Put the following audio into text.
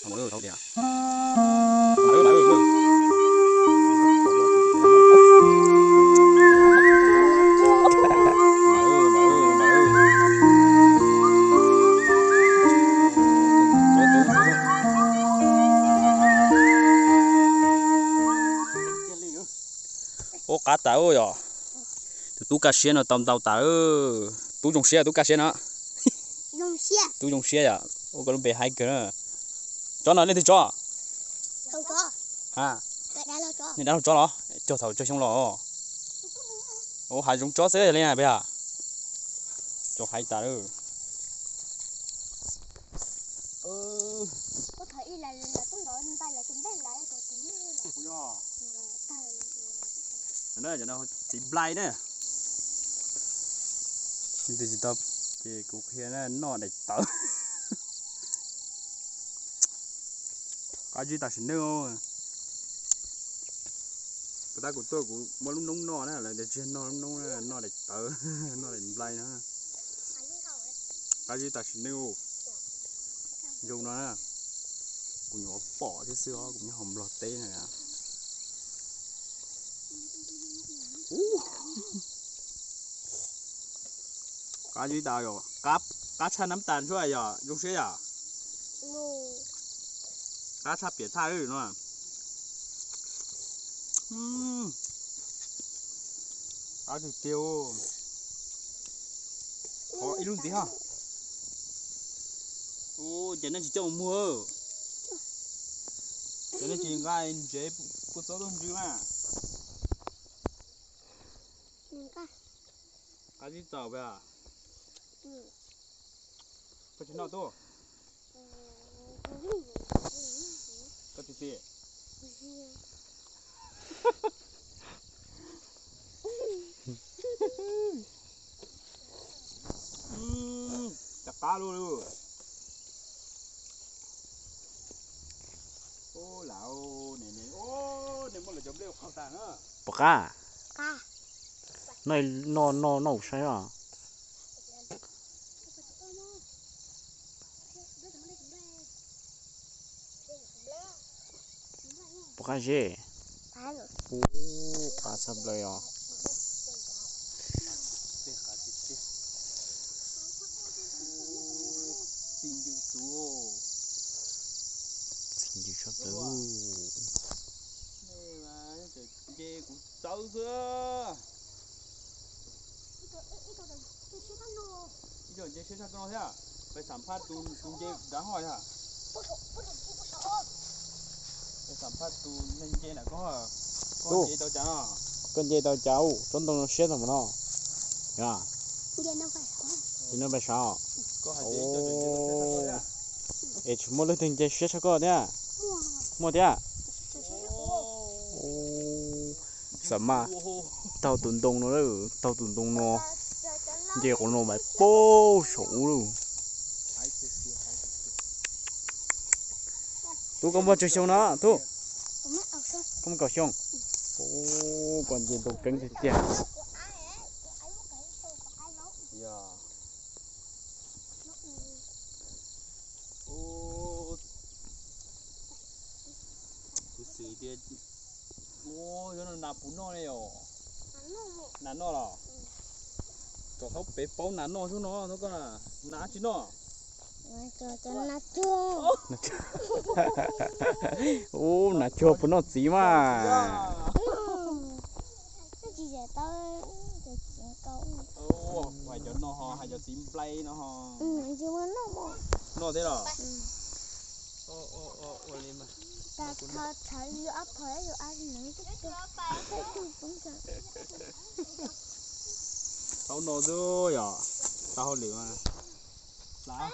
Ua qab tas yom. Tus tub kaj siab no tau ntau tas. Tub zoo siab, tub kaj siab no. Tub zoo siab yom, ua koj lub npe haib kawg na. Tsob no leej twg tsob? Ha, nej dab laug tsob los? Cog thaum cog xyoo los? Ua hav zoov tsob xwb li na peb ha. Cov haib tas lawm. Txiv nplai na. Tsis tau, ces kuv qhia noj daim tawv. Qab zib tam sim neej. Kuv tab kuv tuaj kuv muab lub noob noj na, lawv tias tsis noj lub noob, noj daim tawv, noj daim nplai no. Qab zib tam sim neej. Zoo no na, kuv nyuam qhuav pom thiab xwb os, kuv nyob hauv Nplog teb na. Qab zib tas yom, qab tshaj nab tas tsuaj yom, zoo siab yom. Qab tshaj piam thaj no. Qab tiag tiag. Qhov ib lub ntxiv ha. Ua cas nej tsis coj mus muag? Ces nej tsis nqa ntsev kua txob tuaj ntsw mas. Qab zib txaus peb. Koj tsis noj tuaj. Koj tsis txiv. Cov qab lug lug. Lam, nws muab lawv cov nplej ua qhov tas na. Puas qab? Noj, noj, noj ua saib os. Puas qab zeb? Ub, qab tshaj plaws os. Txi ncw txuv. Txi ncw tshaj plaws. Nce kuv txawb xwb. Ib co nce siab tshaj no thiab. Peb xam phaj tus nce dav hoj thiab. Peb xam phaj tus neeg nce na koj. Koj nce tau cas no? Koj nce tau cas ub, tsob ntoo no siab tag mus no. Tsis no pais sav. Es tsis muaj leej twg nce siab tshaj koj thiab? Muaj thiab. Xam maj taug tus ntoo no, taug tus ntoo no, nce qhov no mas poob saum ub lawm. Tub, koj muaj tsawg xyoo no tub? Koj muaj kaum xyoo. Koj nce ntoo keeb tiag tiag. Kuv xav tias, ua, yog nas puas noj ne yom? Nas noj los? Kom thaub pem paub nas noj xwb no, thaub koj nas tsis noj. Ub, nas cuag puas noj txiv mas. Hais cov no ho hais cov txiv nplai no ho. Noj thiab los? Thaub no xwb yom, tau hauj lwm mas.